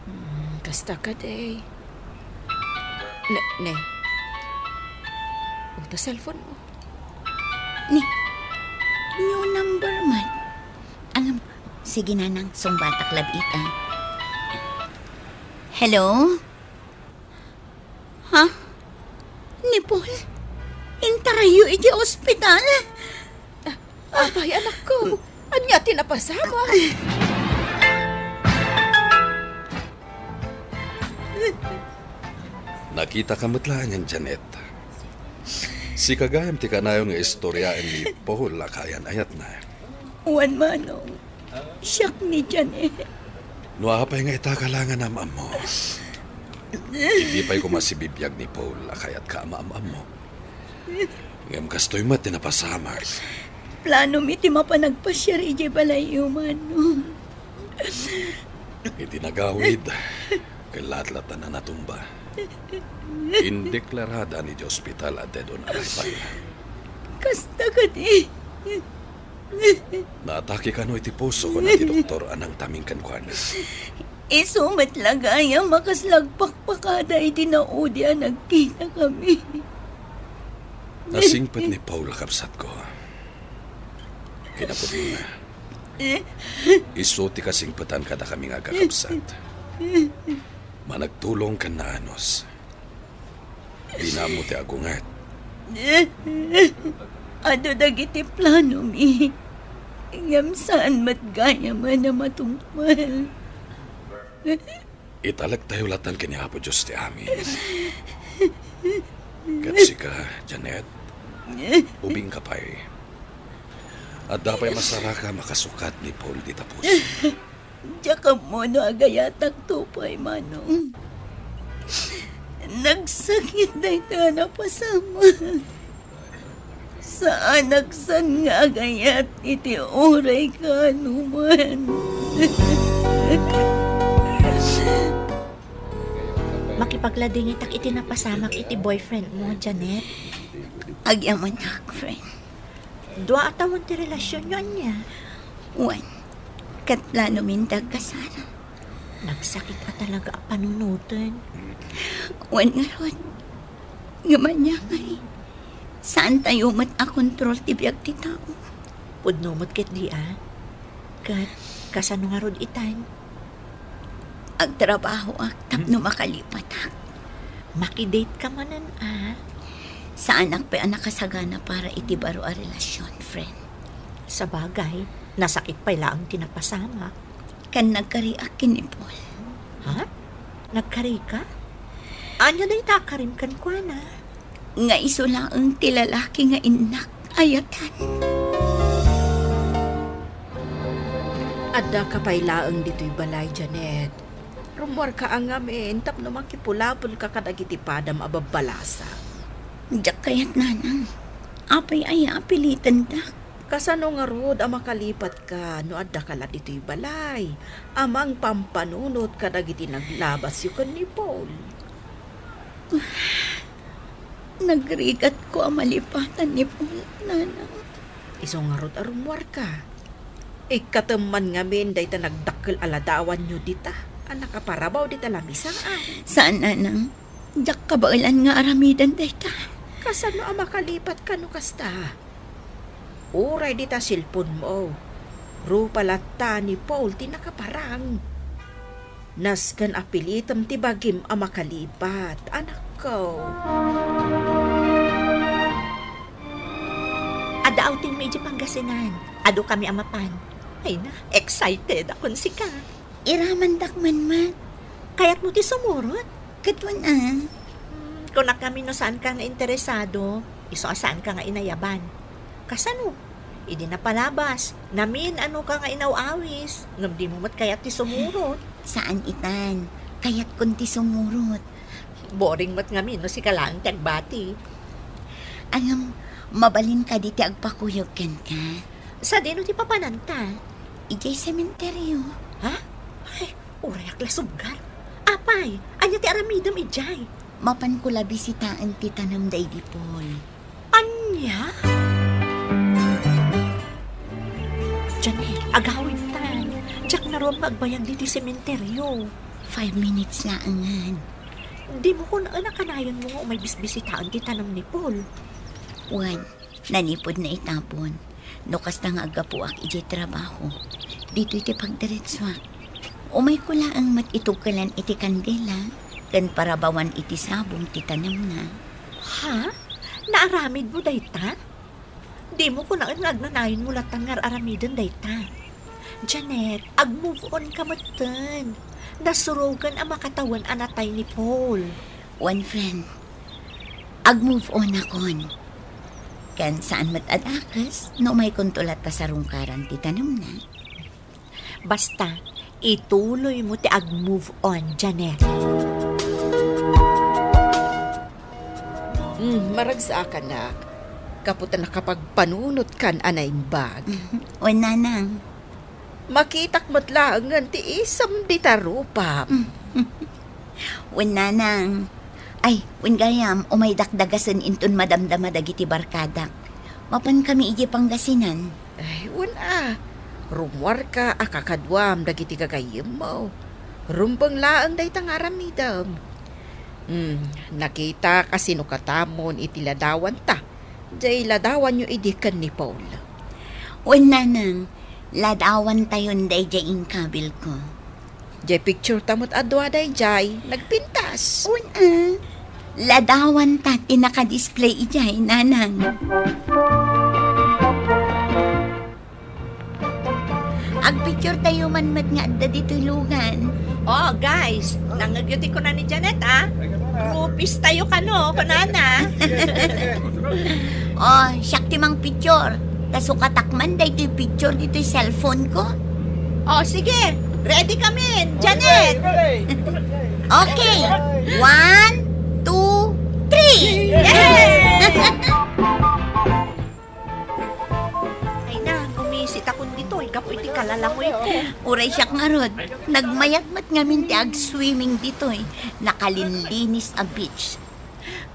Hmm, kasta kadi. Ne, ne. O, ta cellphone mo. Ni, new number man. Ang, sige, nanang, sungbatak labit, ah. Hello? Ha? Ni Paul? Intarayyo iti ospital? Ah, apay, anakko? Ania ti napasamak? Nakitaka met laengen, Janet. Sika gayam ti kanayon nga istoriaen ni Paul a kaayan-ayatna. Wen, manong. Siak ni Janet. No apay nga itaka la nga am-ammo, idi pay koma sibibiag ni Paul a kayatka a maam-ammo. Ngem kastoy met ti napasamak. Plano mi ti mapan agpasiar idiay balayyo, manong. Iti nagawid, ket latlatan a natumba. Indeklarada ni di ospital a dead on arrival. Kasta kadi. Naatake kano iti puso, kuna ti doktor a nangtaming kenkuana. Isu met la gayam a kasla agpakpakada iti naudi a nagkitakami. Nasingpet ni Paul a kabsatko. Kinapudnona, isu ti kasingpetan kadakami nga agkakabsat. Managtulong ken naanus. Dina ammo ti agunget. Adu dagiti planomi, ngem saan met gayam a matungpal. Italektayo latta ken ni Apo Dios ti amin. Ket sika, Janet, ubingka pay. Adda pay masarakam a kasukat ni Paul dita puso. Diak ammo no agayatakto pay, manong. Nagsakit dayta a napasamak. Saanak san nga agayat iti uray kaanoman. Makipagladingitak iti napasamak iti boyfriend mo, Janet. Agyamanak, friend. Dua a tawen ti relasionyo, ania? Wen, ket planomin ti agkasar. Nagsakit a talaga a panunoten. Wen ngarud, ngem ania ngay, saantayo met a kontrol ti biag ti tao. Pudno met ketdi a. Ket kasano ngarud itan? Agtrabahoak tapno makalipatak. Makidate ka manen a? Saanak pay a nakasagana para iti baro a relasion, friend. Sabagay, nasakit pay laeng ti napasamak. Ken nagkariak ken ni Paul. Ha? Nagkarika? Ania dayta a karim kenkuana? Nga isu laeng ti lalaki nga innak ayatan. Addaka pay laeng ditoy balay, Janet. Rummuarka a ngamin tapno makipulapolka kadagiti padam a babbalasang. Diak kayat, nanang. Apay aya a pilitendak? Kasano ngarud a makalipatka no addaka la ditoy balay a mangpampanunot kadagiti naglabasyo ken ni Paul? Nagrigatko a malipatan ni Paul, nanang. Isu ngarud a rummuarka. Ikkatem man ngamin dayta nagdakkel a ladawanyo dita a nakaparabaw dita lamisaan. Saan, nanang. Diak kabaelan nga aramiden dayta. Kasano a makalipatka no kasta? Uray dita cellphone mo, rupa latta ni Paul ti nakaparang. Nasken a pilitem ti bagim a makalipat, anakko. Adda outing mi idiay Pangasinan. Adu kami a mapan. Ay na, excited akon sika. Iramandak man met. Kayatmo ti sumurot? Ket wen a. Hmm, kunak ngamin no saanka nga interesado, isu a saanka nga inayaban. Kasano? Idi napalabas, namin-anoka nga inaw-awis, ngem dimo met kayat ti sumurot. Saan itan. Kayatkon ti sumurot. Boring met ngamin no sika laeng ti agbati. Ngem, Mabalin kadi ti agpakuyog kenka? Sadino ti papananta? Idiay sementeryo. Ha? Ay, uray ak la subgar. Apay, ania ti aramidem idiay? Mapanko la bisitaen ti tanem daydi Paul. Ania? Janet, agawidtan. Diak ngarud nga agbayag ditoy sementeryo. Five minutes laengen. Dimo kunaen a kanayonmo nga umay bisbisitaen ti tanem ni Paul? Wen, nanipud naitapon. No kasta nga aggapuak idiay trabaho, ditoy ti pagdiretsuak. Umayko laeng met itugkelan iti kandila ken parabawan iti sabong ti tanemna. Ha? Naaramidmo dayta? Dimo kunaen nga agnanayonmo lattan nga ar-aramiden dayta. Janet, ag-move on ka metten. Nasurogan a makatawen a natay ni Paul. Wen, friend, ag-move on akon. Ken saan met a dakes no umaykonto latta sarungkaran ti tanemna. Basta, ituloymo ti ag-move on, Janet. Hmm, maragsaak, anak. Gapu ta nakapagpanunotkan a naimbag. Wen, nanang. Makitak met laengen ti isem dita rupam. Wen, nanang. Ay, wen gayam, umay dakdagasen inton madamdama dagiti barkadak. Mapankami idiay Pangasinan. Ay, wen a. Rummuarka a kakaduam dagiti gagayyemmo. Rumbeng laeng dayta nga aramidem. Hmm, nakitak a sinukatamon iti ladawanta. Diay ladawanyo idi ken ni Paul. Wen, nanang, ladawantayon daydiay inkabilko. Diay picture ta met a dua daydiay, nagpintas. Wen a, ladawanta ti naka-display idiay, nanang. Agpicture tayo man met nga adda ditoy lugan. Oh, guys, nangngegyo ti kuna ni Janet, ah. Groupies tayo kano, kunana. Oh, siak ti mangpicture. Ta sukatak man daytoy picture ditoy cellphone ko. Oh, sige. Ready kami, Janet. Okay. One, two, three. Yay! Ay na, gumisit akon ditoy, gapu iti kalalangoyko. Uray siak ngarud, nagmayat met ngamin ti ag-swimming ditoy. Nakalinlinis a beach.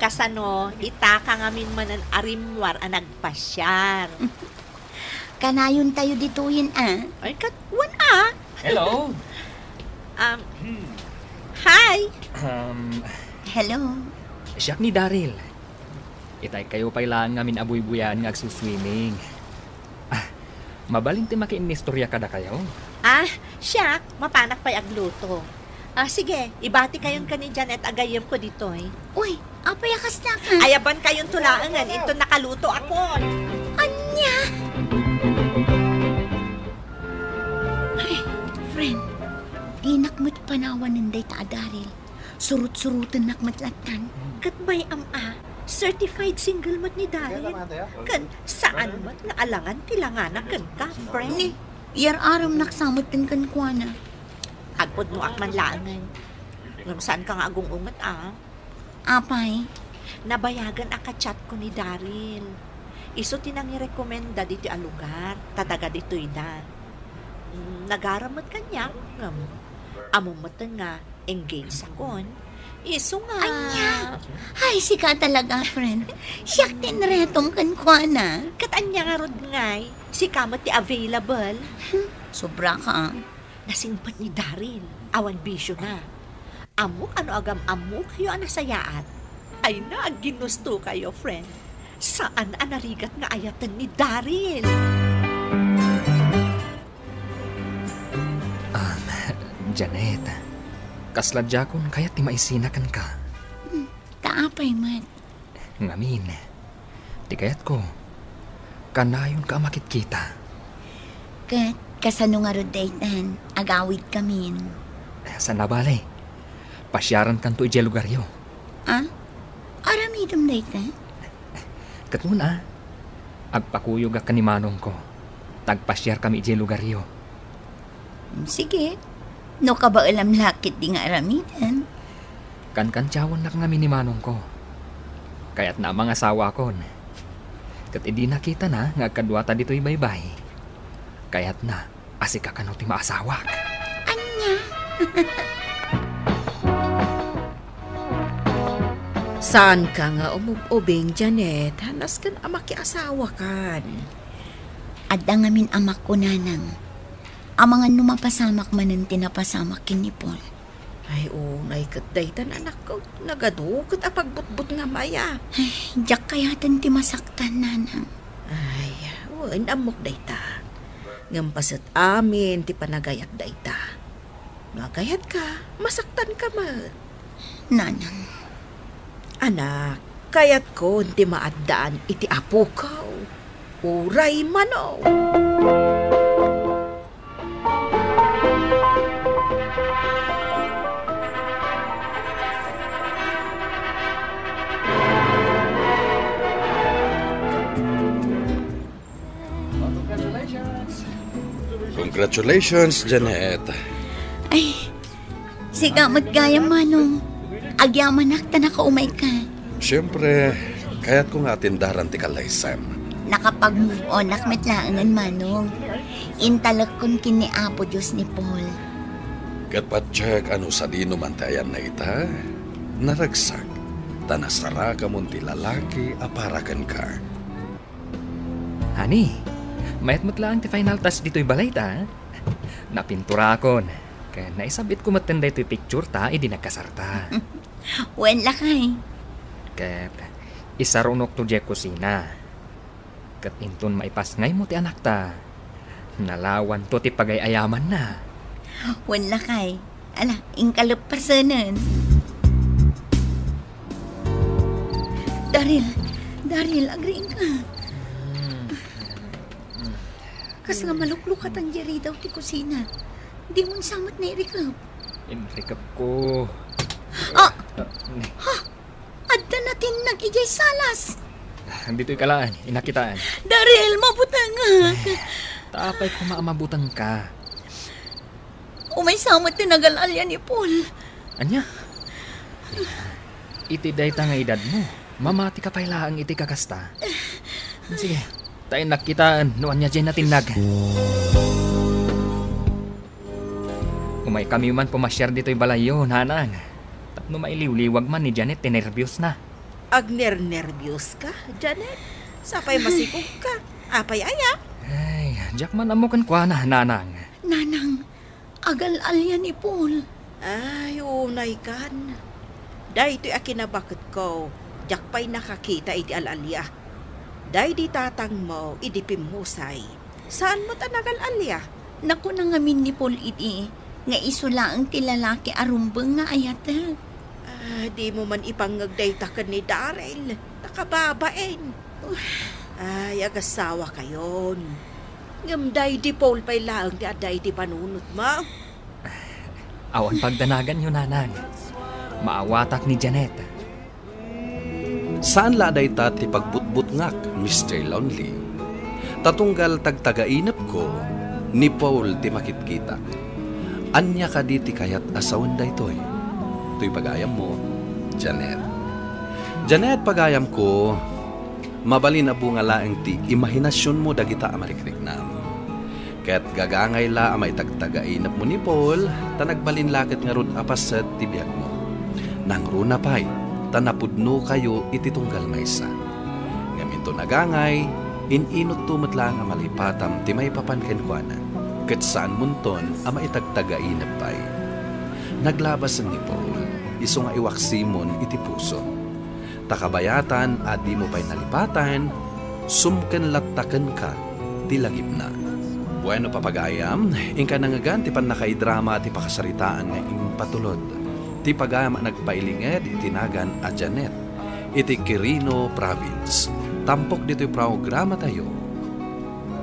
Kasano, itaka ngamin manen a rimmuar a nagpasiar. Kanayon tayo ditoyen, ah. Ay, kat-, wen, ah. Hello. Um, hi. Um, Hello. Siak ni Daryl. Itay kayo pay laeng ngamin a buybuyaen nga agsuswimming. Ah, mabalin ti makiinnistorya kadakayo? Ah, siak, mapanak pay agluto. Ah, sige, ibati kayon ken ni Janet a gayyemko ditoy. Uy, apay a kasta ka? Ay, aban kayonto laengen, inton nakaluto akon. Ania? Ay, friend, dinak met panawanen dayta a Daryl. Surut-surutennak met lattan. Ket bay-am a, certified single met ni Daryl. Ken saan met nga alangan ti langana kenka, friend. Ni, yar-aremnak sa metten kenkuana. Agpudnoak man laengen. Ngem saanka nga agung-unget, a? Apay? Nabayagen a ka-chatko ni Daryl. Isu ti nangirekomenda ditoy a lugar, ta taga ditoyda. Mm, nagaram met kaniak, ngem ammom metten nga engaged akon. Isu nga. Ania? Ay, sika talaga, friend. Siak ti inretom kenkuana. Ket ania ngarud ngay? Sika met ti available. Hmm, sobra ka, ah. Nasingpet ni Daryl, awan bisiona. Ammok a no agam-ammokayo a nasayaat. Ay na, agginustokayo, friend. Saan a narigat nga ayaten ni Daryl. Um, Janet, kasla diakon kayat ti maisina kenka. Hmm, ta apay met? Ngamin, ti kayatko, kanayonka a makitkita. Ket kasano ngarud daytan, agawidkamin? Saan a bale, pasiarankanto idiay lugaryo. Ah? Aramidem dayta? Ket una, agpakuyogak ken ni manongko, ta agpasiarkami idiay lugaryo. Sige, no kabaelam la ketdi nga aramiden. Kankantiawennak ngamin ni manongko. Kayatna a mangasawakon. Ket idi nakitana nga agkaduata ditoy baybay, kayatna a sika kano ti maasawak. Ania? Saanka nga umub-ubing, Janet. Nasken a makiasawakan. Adda ngamin amakko, nanang. Amangan no mapasamak manen ti napasamak ken ni Paul. Ay, unay ket daytan, anakko. Nagadu ket a pagbutbutngam aya. Ay, diak kayaten ti masaktan, nanang. Ay, wen, ammok dayta. Ngem paset amin ti panagayat dayta. No agayatka, masaktanka met. Nanang. Anak, kayatkon ti maaddaan iti apoko. Uray mano. Congratulations, Janet. Ay, sika met gayam, Manong. Agyamanak ta nakaumayka. Siyempre, kayatko nga atendaran ti kallaysem. Nakapag-move on-ak met laengen, Manong. Intalekkon ken ni Apo Dios ni Paul. Ket patiek a no sadino man ti ayanna ita, naragsak, ta nasarakamon ti lalaki a para kenka. Honey, mayat met laeng ti final touch ditoy balayta, a? Napinturakon, ket naisabitko metten daytoy pictureta idi nagkasarta. Wen, lakay. Ket isarunokto diay kusina. Ket inton maipasngaymo ti anakta, nalawanto ti pagay-ayamanna. Wen, lakay. Ala, inka leppasenen. Daryl, Daryl, agriingka. Kas nga maluklukatan diay ridaw ti kusina. Dimon sa met nairikep. Inrikepko. Ah! Ah, ne. Ha? Adda natinnag idiay salas. Ditoyka laeng, inakitaen. Daryl, mabutengak. Ta apay koma a mabutengka? Umaysa met ti nagal-alia ni Paul. Ania? Iti dayta nga edadmo, mamatika pay laeng iti kakasta. Sige, ta innak kitaen no ania diay natinnag. Umaykami man pumasiar ditoy balayyo, nanang, tapno mailiwliwag man ni Janet ti nerbiosna. Agnernerbios ka, Janet? Sapay masikog ka. Apay aya? Ay, diak man ammo kenkuana, nanang. Nanang, agal-alia ni Paul. Ay, unay kan. Daytoy a kinabaketko, diak pay nakakita iti al-alia. Daydi tatangmo idi pimmusay. Saan met a nagal-alia? Nakuna ngamin ni Paul idi nga isu laeng ti lalaki a rumbeng nga ayatek. Ah, dimo man ipangngeg dayta ken ni Daryl. Nakababain. Ay, agasawakayon. Ngem daydi Paul pay laeng ti adda iti panunotmo. Awan pagdanaganyo, nanang. Maawatak ni Janet. Saan la a dayta ti pagbutbutngak, Mister Lonely. Ta tunggal tagtagainepko, ni Paul ti makitkitak. Ania kadi ti kayat a sawen daytoy? Toy pagayammo, Janet. Janet, pagayamko, mabalin a bunga laeng ti imahinasionmo dagita a marikriknam. Ket gagangay la a maitagtagainepmo ni Paul, ta nagbalin la ket ngarud a paset ti biagmo. Nangruna pay, ta napudnokayo iti tunggal maysa. Ngem inton agangay, in-inutto met laeng a malipatam ti maipapan kenkuana, ket saanmonton a maitagtagainep pay. Naglabasen ni Paul, isu nga iwaksimon iti puso. Ta kabayatan a dimo pay nalipatan, sumken latta kenka ti lagipna. Bueno, papagayam, inka nangngegan ti pannakaidrama ti pakasaritaan nga impatulod ti pagayam a nagpailinged iti nagan a Janet iti Quirino Province. Tampok ditoy programatayo,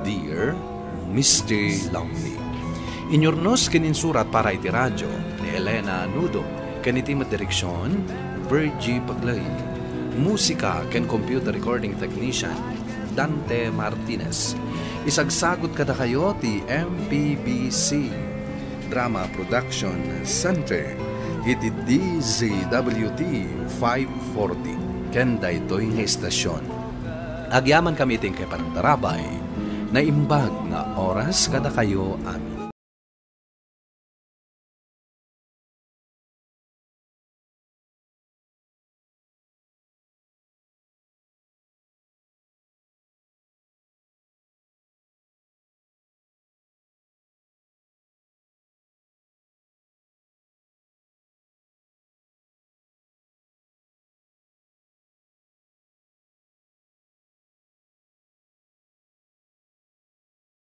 Dear Mister Lonely. Inyurnos ken insurat para iti radio ni Elena Nudo ken iti met direksion, Virgie Paglay. Musika ken computer recording technician, Dante Martinez. Isagsagut kadakayo ti M P B C Drama Production Center iti D Z W T five forty ken daytoy nga estasion. Agyamankami iti inkay panagtarabay. Naimbag nga oras kadakayo amin.